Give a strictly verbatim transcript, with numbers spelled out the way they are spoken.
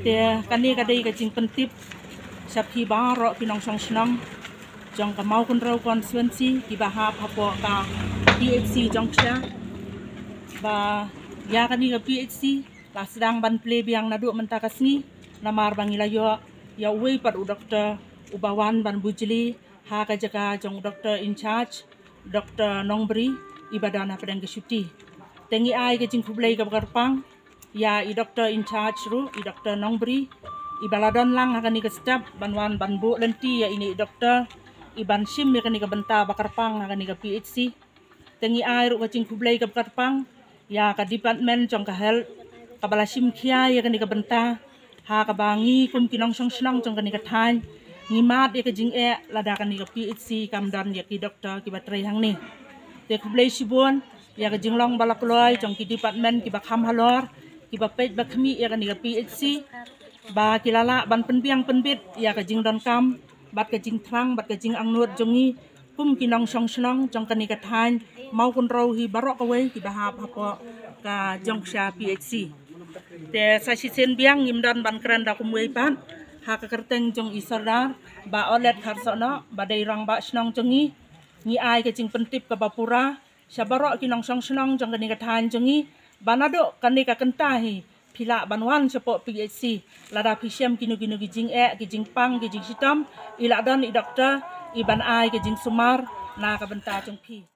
Te kane ka dei ka jingpyntip sha phi baroh ki nongshong shnong jong ka Mawkynrew constituency kiba hap hapoh ka P H C Jongksha, ba ïa kane ka P H C la sdang ban plie biang naduh mynta ka sngi, namar ba ngi la ïoh ïa uwei pat u doktor uba wan ban bujli ha ka jaka jong u doktor in charge, doktor Nongbri, iba don hapdeng ka shuti. Te ngi ai ka jingkhublei kaba kyrpang ïa i doktor in charge ruh, i doktor Nongbri, iba la don lang ha kane ka step ban wan ban buh lynti ïa ine i doktor, iban shim ïa kane ka bynta ba kyrpang ha kane ka P H C. Te ngi ai ruh ka jingkhublei kaba kyrpang ïa ka department jong ka health kaba la shim khia ïa kane ka bynta, ha kaba ngi kum ki nongshong shnong jong kane ka thaiñ ngi mad ïa ka jingeh lada kane ka P H C kam don ïa ki doktor kiba trei hangne. Te khublei shibun ïa ka jinglong ba la kloi jong ki department kiba kham halor, kiba peit ba khmih ïa kane ka P H C, ba ki la lah ban pynbiang pynbit ïa ka jingdonkam bad ka jingthrang bad ka jingangnud jong ngi kum ki nongshong shnong jong kane ka thaiñ Mawkynrew hi baroh kawei kiba hap hapoh ka Jongksha P H C. Te sa shisien biang ngim don ban kren da kumwei pat, ha ka kyrteng jong i Sordar Bah Olet Kharsohnoh ba dei rangbah shnong jong ngi, ngi ai ka jingpyntip kaba pura sha baroh ki nongshong shnong jong kane ka thaiñ jong ngi ba naduh kane ka kynta hi phi lah ban wan shapoh P H C, lada phi shem kino kino ki jingeh, ki jingpang, ki jingshitom, i la don i doktor iban ai ka jingsumar na ka bynta jong phi.